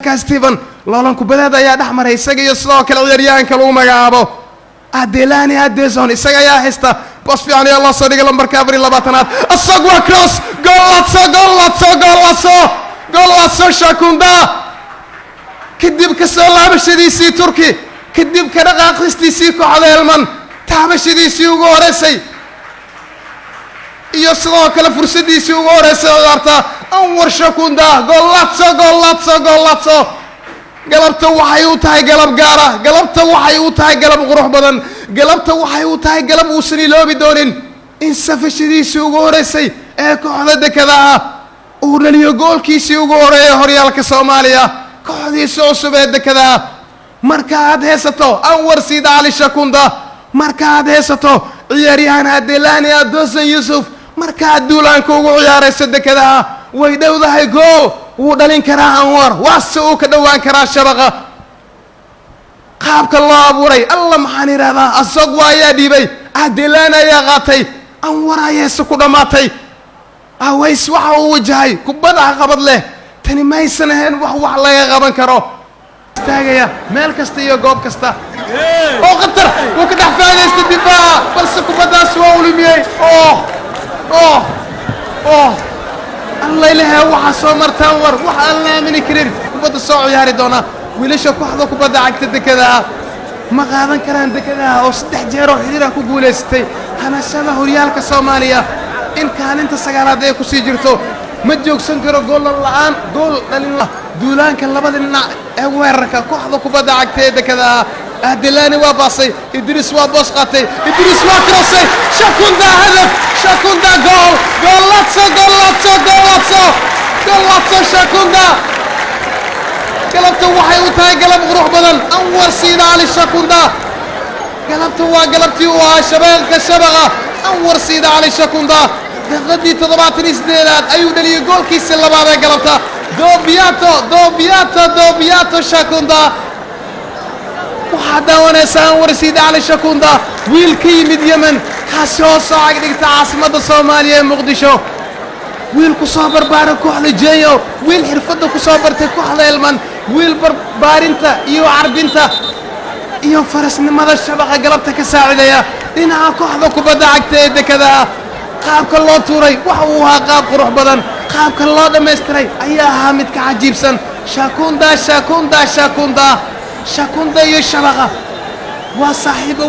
Stephen loolan kubadeed ayaa dhex maray isaga iyo sidoo kale ciyaaryahanka lagu magacaabo Adelani Adeson. Isaga ayaa haysta, boos fiican ayaa loo soo dhigay lambarka 24aad. Isag waa cross, golazo, golazo, golazo, golazo, Shakunda! Kadib ka soo laabashadiisii Turki, kadib ka dhaqaaqistiisii kooxda Helman, taabashadiisii ugu horeysay iyo sidoo kale fursadiisii ugu horeysay ciyaarta, Anwar Shakunda, golazo, golazo, golazo! Galabta waxay u tahay galab gaara, galabta waxay u tahay galab qurux badan, galabta waxay u tahay galab uusan iloobi doonin in safashadiisii ugu horeysay ee kooxda Dekada ah uu dhaliyo goolkiisii ugu horeeyay horyaalka Soomaaliya kooxdiisa cusub ee Dekada ah. Marka aad haysato Anwar Siida Cali Shakunda, marka aad haysato ciyaaryahan Adelani Adosan Yuusuf, marka aad duulaanka ugu ciyaarayso Dekadaha, way dhowdahay, gool wuu dhalin karaa Anwar, waase uu ka dhowaan karaa shabaqa. Qaabka loo abuuray, alla maxaan idhahdaa, asagwa ayaa dhiibay, Adelani ayaa qaatay, Anwar ayaase ku dhammaatay. Aways waxa uu wajahay kubad caqabad leh. Tani maysan ahayn wax laga qaban karo. Istaagaya meel kasta iyo goob kasta oo khatar wuu ka dhex faa'idaystay difaaca, balse kubaddaas waa u lumiyey. Oh, oh, oh, alla ilahe, waxaa soo martaan war wax aan la aamini karin. Kubadda soo ciyaari doona wiilasha kooxda kubadda cagta Dekada ma qaadan karaan Dekadaha oo saddex jeer oo xiriirah ku guulaysatay hanashada horyaalka Soomaaliya in kaalinta sagaalaad ay kusii jirto. Ma joogsan karo goolan la'aan gool dhalin. Duulaanka labada dhinac ee weerarka kooxda kubadda cagta ee Dekada. Adelani waa baasay, Idris waa boos qaatay, Idris waa crossay, Shakunda, hadaf! Shakunda, gool! Golazo, golazo, golazo, golazo, Shakunda! Galabta waxay u tahay galab qurux badan Anwar Siida Cali Shakunda. Galabta waa galabtii uu ahaa shabeelka shabaqa Anwar Siida Cali Shakunda. Daqiiqadii 78aad ayuu dhaliyey goolkiisii labaad ee galabta. Doppiato, doppiato, doppiato, Shakunda! Waxaad daawanaysaa Anwar Siida Cali Shakunda, wiil ka yimid Yemen, kaasi oo soo cagdhigta caasimadda Soomaaliya ee Muqdisho, wiil ku soo barbaara kooxda Jenyo, wiil xirfadda ku soo bartay kooxda Elman, wiil barbaarinta iyo carbinta iyo farasnimada shabaqa galabta ka saacidaya dhinaca kooxda kubadda cagta ee Dekada. Qaabka loo tuuray waxa uu ahaa qaab qurux badan, qaabka loo dhammaystiray ayaa ahaa mid ka cajiibsan. Shakunda, Shakunda, Shakunda, Shakunda iyo shabaqa waa saaxiibo.